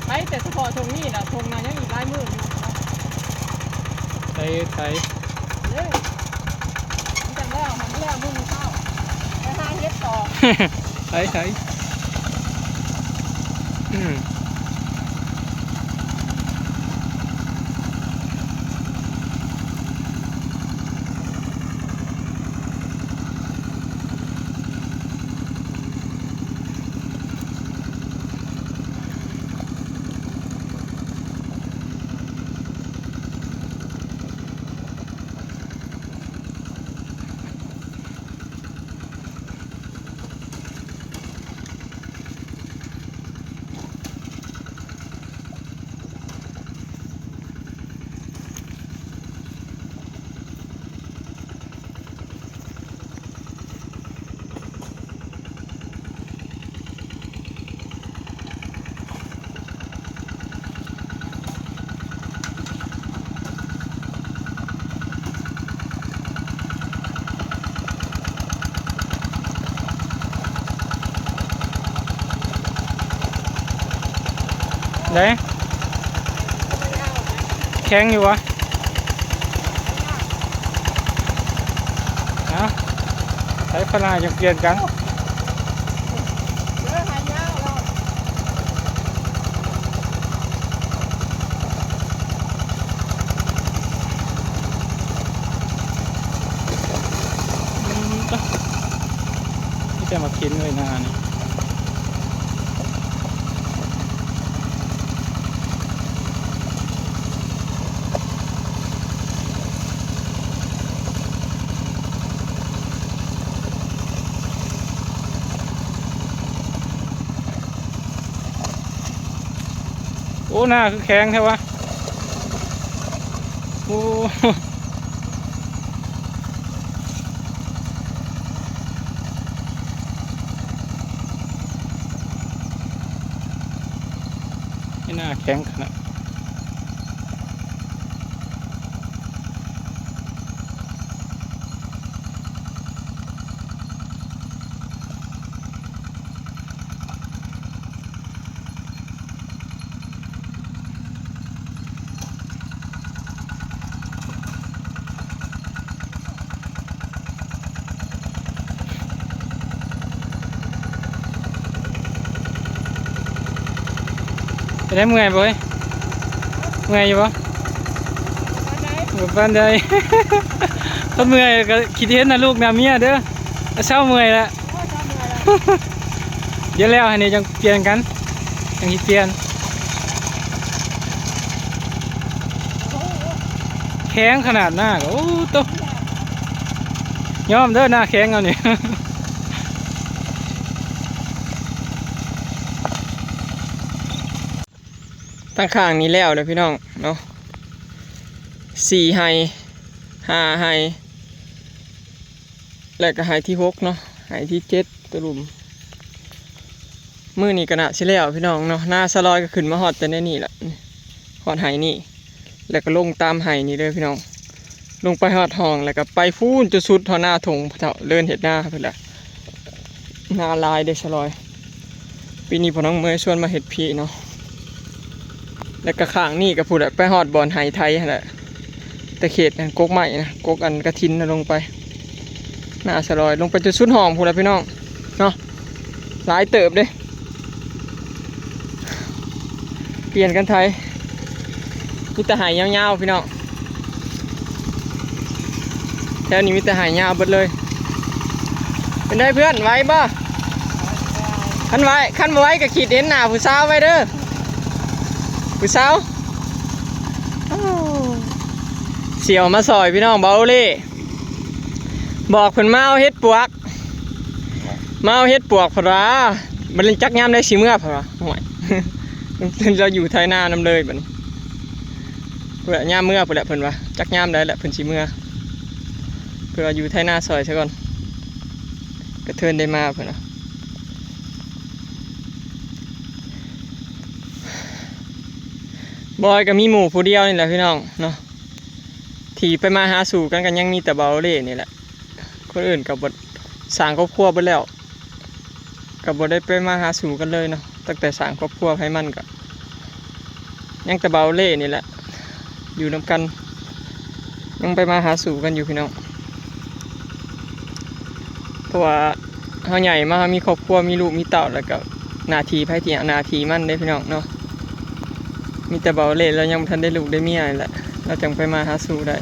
ໄປແຕ່ສະເພາະທົ່ງນີ້ນະ ທົ່ງນະຍັງອີກຫຼາຍມື້ຢູ່ເນາະ. ໄປ ໄປ ເອີ ມັນຈັ່ງແລ້ວ ມັນແລ້ວມື້ເຊົ້າ ໄປຫາເຫັດຕໍ່. ໄປ ໄປ ອືມ. ໄດ້ ແຂງຢູ່ບໍ່? ເອົາ ໃຊ້ພະນາຈັ່ງປ່ຽນກັນ. ອືມ ຕະ ມີແຕ່ໝາກຂິນເລີຍນານີ້. ໂອ້ ໜ້າຄືແຂງແທ້ວະ ໂອ້. ໜ້າແຂງຂະໜາດ. ເປັນໃດ ເມື່ອຍບໍ່ເອີຍ? ເມື່ອຍຢູ່ບໍ່? ບໍ່ປານໃດ. ຄັນເມື່ອຍກໍຄິດເຫັນນະລູກນະເມຍເດີ. ເຊົາເມື່ອຍແລ້ວ. ໂອ້ຍ ເຊົາເມື່ອຍແລ້ວ. ດຽວແລ້ວຫັ້ນນີ້ຈັ່ງປ່ຽນກັນ ຈັ່ງຊິປ່ຽນ. ແຂງຂະໜາດໜ້າ ໂອ້ໂຕ ຍອມເດີ ໜ້າແຂງເຮົານີ້. ທາງຂ້າງນີ້ແລ້ວເດີພີ່ນ້ອງເນາະ ສີ່ໄຮ່ ຫ້າໄຮ່ ແລະກະໄຮ່ທີຫົກເນາະ ໄຮ່ທີເຈັດ ຕະຫຼຸມ. ມື້ນີ້ກະໜ້າຊິແລ້ວພີ່ນ້ອງເນາະ ນາສະລອຍກະຂຶ້ນມາຮອດແຕ່ໃນນີ້ລະ ຮອດໄຮ່ນີ້ ແລະກະລົງຕາມໄຮ່ນີ້ເດີພີ່ນ້ອງ ລົງໄປຮອດຮ່ອງ ແລະກະໄປພຸ້ນຈົນສຸດຮອດໜ້າທົ່ງ ເຖົ້າເລີນເຮັດນາພຸ້ນລະ. ນາຫຼາຍເດ້ສະລອຍ ປີນີ້ພໍ່ນ້ອງເມຍຊວນມາເຮັດພີ້ເນາະ. ແລ້ວກະຂ້າງນີ້ກະພຸ້ນແຫຼະ ໄປຮອດບ່ອນໄຮ່ໄຖຫັ້ນແຫຼະ ແຕ່ເຂດນັ້ນ ກົກໄມ້ນະ ກົກອັນກະຖິນນະ ລົງໄປ ນາສະລອຍ ລົງໄປຈົນສຸດຮ່ອງພຸ້ນແຫຼະພີ່ນ້ອງເນາະ. ຫຼາຍເຕີບເດ້ ປ່ຽນກັນໄຖ ມີແຕ່ໄຮ່ຍາວໆ ພີ່ນ້ອງ. ແຖວນີ້ມີແຕ່ໄຮ່ຍາວເບິດເລີຍ. ເປັນໃດເພື່ອນ ໄຫວບໍ່? ຄັນໄຫວ ຄັນບໍ່ໄຫວກະຄິດເຫັນໜ້າຜູ້ສາວໄວ້ເດີ ຜູ້ສາວ. ໂອ້ ຊິເອົາມາຊ່ອຍພີ່ນ້ອງ ເບົາເລ່ ບອກເພິ່ນມາເອົາເຫັດປວກ ມາເອົາເຫັດປວກເພິ່ນວ່າ ບັດນີ້ຈັກຍາມໃດຊິເມືອເພິ່ນວ່າ. ໂອ້ຍ ລາວຢູ່ໄຖນານຳເລີຍບັດນີ້ ພຸ້ນແຫຼະ ຍາມເມືອພຸ້ນແຫຼະເພິ່ນວ່າ ຈັກຍາມໃດແຫຼະເພິ່ນຊິເມືອ ເພິ່ນວ່າຢູ່ໄຖນາຊ່ອຍຊະກ່ອນ ກະເທີນໄດ້ມາເພິ່ນວ່າ. ບອຍກະມີໝູ່ຜູ້ດຽວນີ້ແຫຼະພີ່ນ້ອງເນາະ ທີ່ໄປມາຫາສູ່ກັນກະຍັງມີແຕ່ເບົາເລ່ນີ້ແຫຼະ. ຄົນອື່ນກະບໍ່ ສ້າງຄອບຄົວເບິດແລ້ວ ກະບໍ່ໄດ້ໄປມາຫາສູ່ກັນເລີຍເນາະ. ຕັ້ງແຕ່ສ້າງຄອບຄົວໃຜມັນກະ ຍັງແຕ່ເບົາເລ່ນີ້ແຫຼະ ຢູ່ນຳກັນ ຍັງໄປມາຫາສູ່ກັນຢູ່ພີ່ນ້ອງ. ເພາະວ່າເຮົາໃຫຍ່ມາ ເຮົາມີຄອບຄົວ ມີລູກມີເຕົ້າ ແລ້ວກໍໜ້າທີ່ໃຜທີ່ໜ້າທີ່ມັນເດ້ພີ່ນ້ອງເນາະ. ມີແຕ່ເບົາເລ່ລາວຍັງບໍ່ທັນໄດ້ລູກໄດ້ເມຍນີ້ແຫຼະ ລາວຈັ່ງໄປມາຫາສູ່ໄດ້.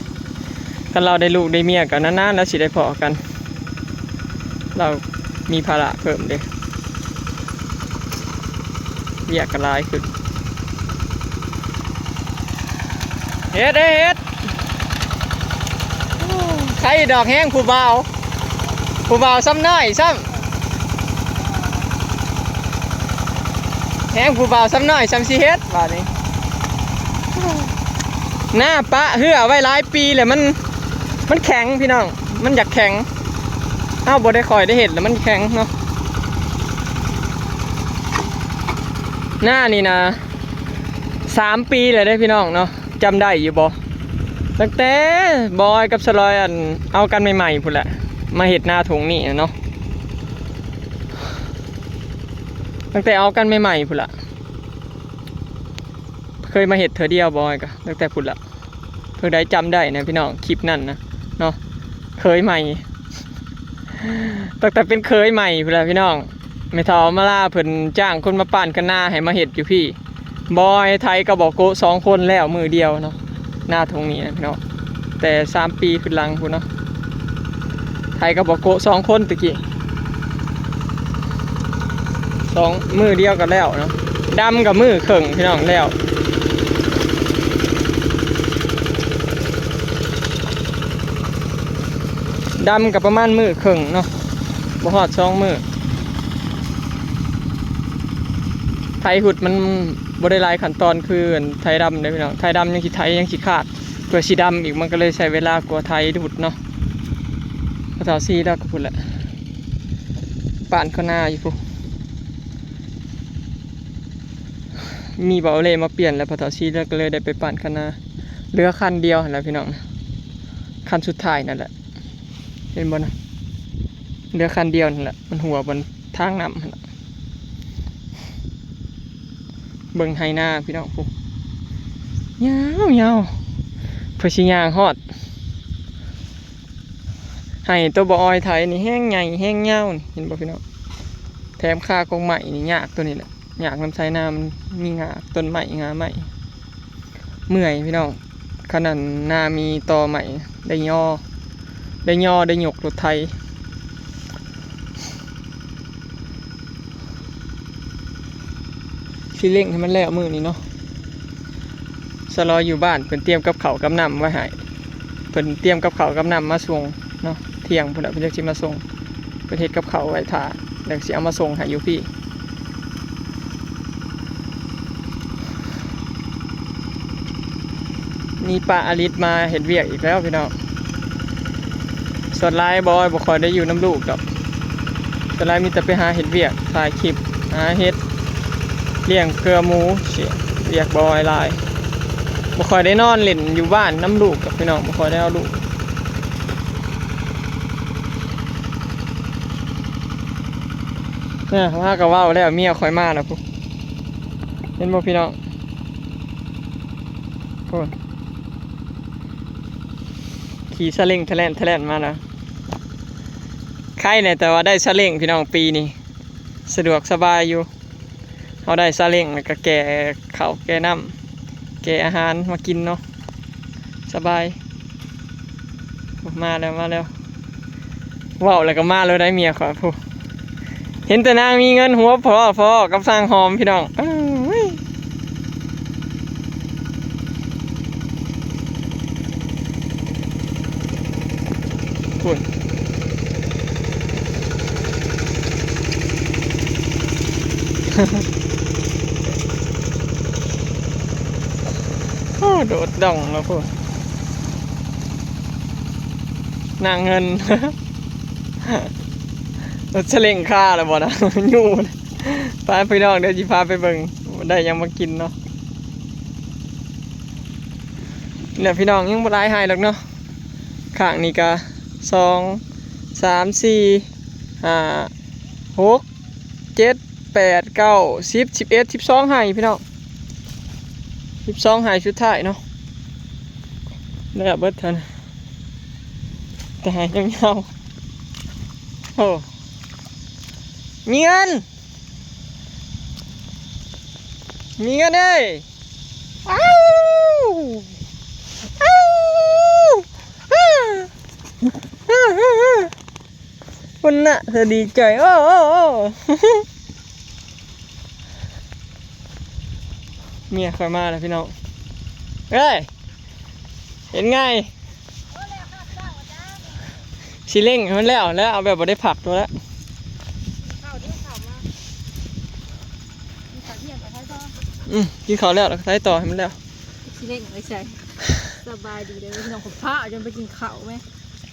ຄັນລາວໄດ້ລູກໄດ້ເມຍກໍນານໆລາວຊິໄດ້ພໍ້ກັນ ລາວມີພາລະເພີ່ມເດ້ ວຽກກໍຫຼາຍຂຶ້ນ. ເຮັດເດ້ເຮັດ ໂອ້ ໃຄດອກແຮງຜູ້ບ່າວ ຜູ້ບ່າວສ່ຳນ້ອຍຊ້ຳ ແຮງຜູ້ບ່າວສ່ຳນ້ອຍຊ້ຳຊິເຮັດບາດນີ້. ນາປະເຮືອໄວ້ຫຼາຍປີແລ້ວ ມັນ ມັນແຂງພີ່ນ້ອງ ມັນຢາກແຂງ ເຮົາບໍ່ໄດ້ຄ່ອຍໄດ້ເຮັດແລ້ວມັນແຂງເນາະ. ນານີ້ນະ ສາມປີແລ້ວເດ້ພີ່ນ້ອງເນາະ ຈຳໄດ້ຢູ່ບໍ່? ຕັ້ງແຕ່ບອຍກັບສະລອຍ ອັນ ເອົາກັນໃໝ່ໆພຸ້ນແຫຼະ ມາເຮັດນາທົ່ງນີ້ນະເນາະ ຕັ້ງແຕ່ເອົາກັນໃໝ່ໆພຸ້ນລະ ເຄີຍມາເຮັດເທື່ອດຽວ ບອຍກໍຕັ້ງແຕ່ພຸ້ນລະ. ເພິ່ນໄດ້ຈຳໄດ້ນະພີ່ນ້ອງ ຄລິບນັ້ນນະເນາະ ເຂີຍໃໝ່ ຕັ້ງແຕ່ເປັນເຂີຍໃໝ່ພຸ້ນລະພີ່ນ້ອງ. ແມ່ເຖົ້າມາລາເພິ່ນຈ້າງຄົນມາປານຄະນາໃຫ້ມາເຮັດຢູ່ພີ້ ບອຍໄທກັບບໍ່ໂກະສອງຄົນແລ້ວມື້ດຽວເນາະ ນາທົ່ງນີ້ນະພີ່ນ້ອງ ແຕ່ສາມປີຂຶ້ນຫຼັງພຸ້ນເນາະ. ໄທກັບບໍ່ໂກະສອງຄົນຕະກີ້ ສອງ ມື້ດຽວກໍແລ້ວເນາະ. ດຳກໍມື້ເຄິ່ງພີ່ນ້ອງແລ້ວ ດຳກໍປະມານມື້ເຄິ່ງເນາະ ບໍ່ຮອດສອງມື້. ໄຖຫຸດມັນບໍ່ໄດ້ຫຼາຍຂັ້ນຕອນຄືໄຖດຳເດ້ພີ່ນ້ອງ ໄຖດຳຍັງຊິໄຖ ຍັງຊິຄາດ ເພື່ອຊິດຳອີກ ມັນກໍເລີຍໃຊ້ເວລາກວ່າໄຖຫຸດເນາະ. ພໍ່ເຖົ້າຊີລາວກໍພຸ້ນແຫຼະ ປານຄະນາຢູ່ພຸ້ນ ມີເບົາເລ່ມາປ່ຽນແລ້ວ ພໍ່ເຖົ້າຊີລາວກໍເລີຍໄດ້ໄປປານຄະນາ ເຫຼືອຄັນດຽວຫັ້ນແຫຼະພີ່ນ້ອງ ຄັນສຸດທ້າຍນັ້ນແຫຼະ ເຫັນບໍ່ນະ ເຫຼືອຄັນດຽວນັ້ນແຫຼະ ມັນຮົ່ວບ່ອນທາງນ້ຳຫັ້ນແຫຼະ. ເບິ່ງໄຮ່ນາພີ່ນ້ອງ ພຸ້ນ ຍາວໆ ເພື່ອຊິຍ່າງຮອດ ໄຮ່ໂຕບໍ່ອອຍໄຖນີ້ແຮງໃຫຍ່ແຮງຍາວນີ້ ເຫັນບໍ່ພີ່ນ້ອງ? ແຖມຄາກົກໄມ້ນີ້ຍາກ ໂຕນີ້ແຫຼະ ຍາກນຳໄຖນາ ມັນມີງ່າຕົ້ນໄມ້ ງ່າໄມ້ ເມື່ອຍພີ່ນ້ອງ. ຄັນນັ້ນນາມີຕໍໄມ້ ໄດ້ຍໍ້ ໄດ້ຍໍ້ ໄດ້ຍົກລົດໄຖ. ຊິເລັ່ງໃຫ້ມັນແລ້ວມື້ນີ້ເນາະ. ສະຫຼອຍຢູ່ບ້ານ ເພິ່ນຕຽມກັບເຂົ້າກັບນ້ຳໄວ້ໃຫ້ ເພິ່ນຕຽມກັບເຂົ້າກັບນ້ຳມາສົ່ງເນາະ. ທ່ຽງພຸ້ນແຫຼະ ເພິ່ນຈັ່ງຊິມາສົ່ງ ເພິ່ນເຮັດກັບເຂົ້າໄວ້ຖ້າ ແລ້ວຊິເອົາມາສົ່ງໃຫ້ຢູ່ພີ້. ມີປ້າອາລິດມາເຮັດວຽກອີກແລ້ວພີ່ນ້ອງ. ສ່ວນຫຼາຍບອຍບໍ່ຄ່ອຍໄດ້ຢູ່ນຳລູກດອກ ສ່ວນຫຼາຍມີແຕ່ໄປຫາເຮັດວຽກ ຖ່າຍຄລິບ ຫາເຫັດ ລ້ຽງເກືອໝູ ຊິວຽກບອຍຫຼາຍ. ບໍ່ຄ່ອຍໄດ້ນອນຫຼິ້ນຢູ່ບ້ານນຳລູກດອກພີ່ນ້ອງ ບໍ່ຄ່ອຍໄດ້ເອົາລູກ. ເອີ ພາກັນເວົ້າແລ້ວ ເມຍຂ້ອຍມາແລ້ວພຸ້ນ ເຫັນບໍ່ພີ່ນ້ອງ? ໂອ້ຍ ຂີ່ສະເລັ້ງທະແລ່ນທະແລ່ນມາແລ້ວ. ໄຄແດ່ ແຕ່ວ່າໄດ້ສະເລັ້ງພີ່ນ້ອງ ປີນີ້ສະດວກສະບາຍຢູ່. ເຮົາໄດ້ສາເລັ້ງ ແລ້ວກໍແກ່ເຂົ້າແກ່ນ້ຳ ແກ່ອາຫານມາກິນເນາະ ສະບາຍ. ມາແລ້ວ ມາແລ້ວ ເວົ້າແລ້ວກໍມາແລ້ວໄດ໋ເມຍຂ້ອຍ ຜູ້ ເຫັນແຕ່ນາງມີເງິນຫົວພໍ້ໆກັບນາງຫອມ ພີ່ນ້ອງເອີຍ. ພຸ້ນ ໂອ້ ໂດດດົງແລ້ວພຸ້ນ ນາງເງິນ ລົດສະເລັ້ງຄາແລ້ວບໍ່ນະ ຢູ່. ໄປພີ່ນ້ອງ ດຽວຊິພາໄປເບິ່ງ ໄດ້ຫຍັງມາກິນເນາະ. ນີ້ແຫຼະພີ່ນ້ອງ ຍັງບໍ່ຫຼາຍໄຮ່ດອກເນາະ ຂ້າງນີ້ກະ ສອງ ສາມ ສີ່ ຫ້າ ຫົກ ເຈັດ ແປດ ເກົ້າ ສິບ ສິບເອັດ ສິບສອງໄຮ່ພີ່ນ້ອງ. ສິບສອງໄຮ່ສຸດທ້າຍເນາະ ແລ້ວເບິດຫັ້ນ ແຕ່ໄຮ່ຍາວໆ ໂອ້ ມີເງິນ ມີເງິນເອີຍ ອ້າວ ອ້າວ ພຸ້ນນະ ສະດີໃຈ ໂອ້ ໂອ້ ໂອ້ ເມຍຂ້ອຍມາແລ້ວພີ່ນ້ອງເອີຍ ເຮັດໄງ ຊິເລັ່ງໃຫ້ມັນແລ້ວແລ້ວ ເອົາແບບບໍ່ໄດ້ພັກໂຕແລ້ວ ອືມ ກິນເຂົ້າແລ້ວ ແລ້ວກໍໄຖຕໍ່ໃຫ້ມັນແລ້ວ ຊິເລັ່ງໄປໃສ ສະບາຍດີເດີພີ່ນ້ອງ ຂ້ອຍຟ້າວຈົນໄປກິນເຂົ້າແມ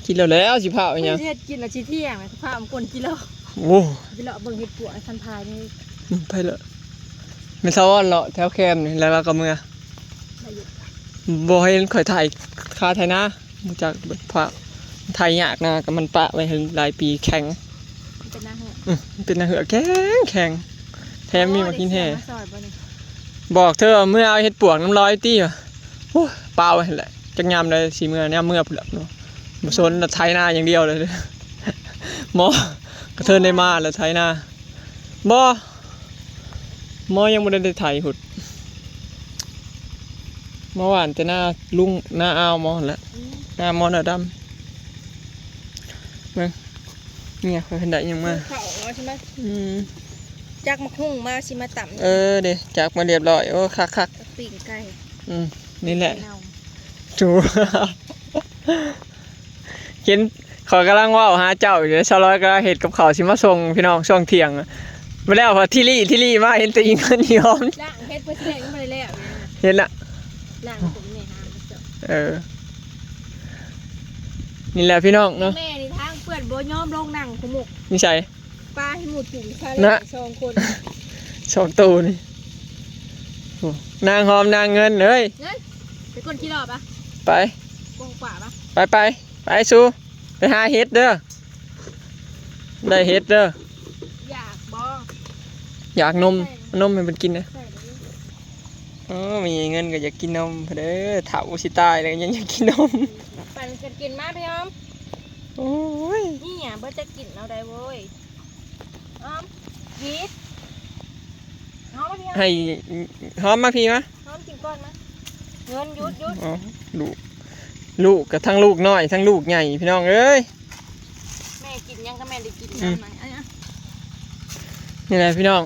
ກິນແລ້ວແລ້ວ ຊິຟ້າວຫຍັງ ຊິເຮັດກິນລະຊິທ່ຽງ ຟ້າວມາກົນກິນແລ້ວ ໂອ້ ຊິເລາະເບິ່ງເຫັດປວກໃຫ້ທັນພາຍນີ້ ອືມ ໄປເລີຍ ແມ່ສາວອອນເລາະແຖວແຄມນີ້ ແລ້ວລາວກໍເມືອ ໄດ້ຢູ່ ບໍ່ເຫັນຂ້ອຍໄຖ ຄາໄຖນາ ຮູ້ຈັກພາບ ໄຖຍາກນາ ກໍມັນປະໄວ້ເຖິງຫຼາຍປີ ແຂງ ມັນເປັນນາເຮືອ ອືມ ເປັນນາເຮືອແຂງ ແຂງ ແຖມມີໝາກຫີນແຮ່ ໂອ້ ໄດ້ເສືອມາຊ່ອຍບໍ່ນີ້ ບອກເທີເມືອເອົາເຫັດປວກນຳລອຍຕິ ໂອ້ຍ ປະໄວ້ຫັ້ນແຫຼະ ຈັກຍາມໃດຊິເມືອ ຍາມເມືອພຸ້ນແຫຼະເນາະ ບໍ່ສົນລະ ໄຖນາຢ່າງດຽວເລີຍ ໝໍກະເທີນໄດ້ມາລະ ໄຖນາ ບໍ່ ໝໍຍັງບໍ່ໄດ້ໄຖພຸ້ນ ໝໍຫວ່ານແຕ່ນາລຸງ ນາອາວໝໍຫັ້ນແຫຼະ ອືມ ນາໝໍໜ້າດຳ ເບິ່ງ ເມຍຂ້ອຍເພິ່ນໄດ້ຫຍັງມາ ເຂົ້າເອົາຊິມາ ອືມ ຈັກໝາກຫຸ່ງມາຊິມາຕຳ ເອີເດ້ ຈັກມາລຽບຮ້ອຍ ໂອ້ ຄັກໆ ກັບປີ້ງໄກ່ ອືມ ນີ້ແຫຼະ ໂຈ ເຫັນ ຂ້ອຍກຳລັງເວົ້າຫາເຈົ້າຢູ່ ສາວລອຍກຳລັງເຮັດກັບເຂົ້າຊິມາສົ່ງພີ່ນ້ອງຊ່ວງທ່ຽງ ມາແລ້ວພໍທີລີ້ ທີລີ້ມາເຫັນແຕ່ອີເງິນອີຫອມ ລ້າງເຮັດເປີດແຊງຍັງບໍ່ໄດ້ແລ້ວ ເຫັນລະ ລ້າງເຮັດແມ່ຫາມາເຈົ້າ ເອີ ນີ້ແຫຼະພີ່ນ້ອງເນາະ ແມ່ນີ້ທາງເປື້ອນບໍ່ຍອມລົງນັ່ງຂະໝົກ ນິໄສ ປາໃຫ້ໝູກິນຊະ ນະ ສອງຄົນ ສອງໂຕນີ້ ໂອ້ ນາງຫອມນາງເງິນເອີຍ ເງິນ ໄປກົນຂີ້ຫຼໍ່ປະ ໄປ ກົນຂວາປະ ໄປ ໄປ ໄປສູ່ ໄປຫາເຫັດເດີ ໄດ້ເຫັດເດີ ຢາກບໍ່ ຢາກນົມ ໃສ່ ເອົານົມໃຫ້ເພິ່ນກິນເດີ ໃສ່ເລີຍ ໂອ້ ມີເງິນກໍຢາກກິນນົມພຸ້ນເດີ ເຖົ້າຊິຕາຍແລ້ວຍັງຢາກກິນນົມ ປັນກັນກິນມາພີ່ຫອມ ໂອ້ຍ ນີ້ຫຍັງບໍ່ຈັກກິນເອົາໄດ້ໂວ້ຍ ຫອມ ພີດ ຫອມມາພີດ ໃຫ້ ຫອມມາພີ້ມາ ຫອມກິນກ່ອນມາ ເງິນ ຢຸດ ຢຸດ ອໍ ລູກ ລູກກໍທັງລູກນ້ອຍທັງລູກໃຫຍ່ພີ່ນ້ອງເອີຍ ແມ່ກິນຫຍັງກໍແມ່ໄດ້ກິນ ອືມ ນຳມັນ ອັນນີ້ ນີ້ແຫຼະພີ່ນ້ອງ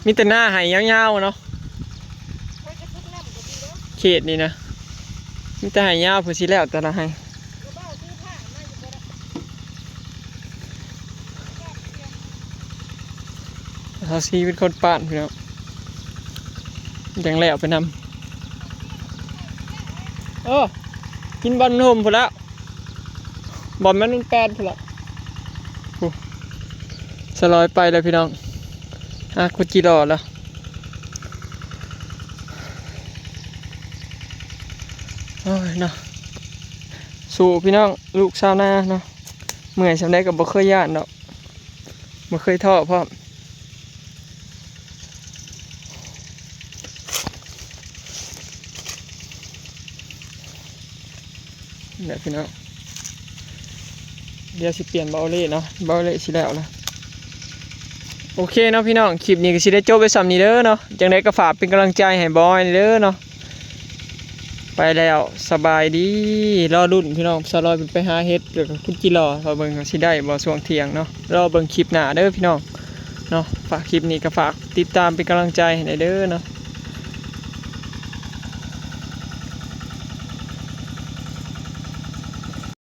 ມີແຕ່ນາໄຮ່ຍາວໆເນາະ ເຂດນີ້ນະ ມີແຕ່ໄຮ່ຍາວ ເພິ່ນຊິແລ້ວແຕ່ລະໄຮ່ ເຮົາຊິເປັນຄົນປ້ານພີ່ນ້ອງ ຈັ່ງແລ້ວໄປນຳ ເອີ ກິນບ່ອນຮົ່ມພຸ້ນແລ້ວ ບ່ອນມັນແປນພຸ້ນລະ ໂອ້ ສະລອຍໄປແລ້ວພີ່ນ້ອງ ຫາຂຸດຈີ່ຫຼໍ່ແລ້ວ ໂອ້ຍເນາະ ສູ້ພີ່ນ້ອງ ລູກຊາວນາເນາະ ເມື່ອຍສ່ຳໃດກໍບໍ່ເຄີຍຢ້ານດອກ ບໍ່ເຄີຍທໍ້ພ້ອມ. ນີ້ແຫຼະພີ່ນ້ອງ ດຽວຊິປ່ຽນເບົາເລເນາະ ເບົາເລຊິແລ້ວລະ ໂອເຄເນາະພີ່ນ້ອງ ຄລິບນີ້ກໍຊິໄດ້ຈົບໄວ້ສ່ຳນີ້ເດີເນາະ ຈັ່ງໃດກໍຝາກເປັນກຳລັງໃຈໃຫ້ບອຍແດ່ເດີເນາະ ໄປແລ້ວ ສະບາຍດີ ລໍລຸ້ນພີ່ນ້ອງ ສາວລອຍເພິ່ນໄປຫາເຫັດ ແລ້ວກໍຂຸດຈີ່ຫຼໍ່ ລໍເບິ່ງວ່າຊິໄດ້ບໍ່ຊ່ວງທ່ຽງເນາະ ລໍເບິ່ງຄລິບໜ້າເດີພີ່ນ້ອງເນາະ ຝາກ ຄລິບນີ້ກໍຝາກຕິດຕາມເປັນກຳລັງໃຈໃຫ້ແດ່ເດີເນາະ.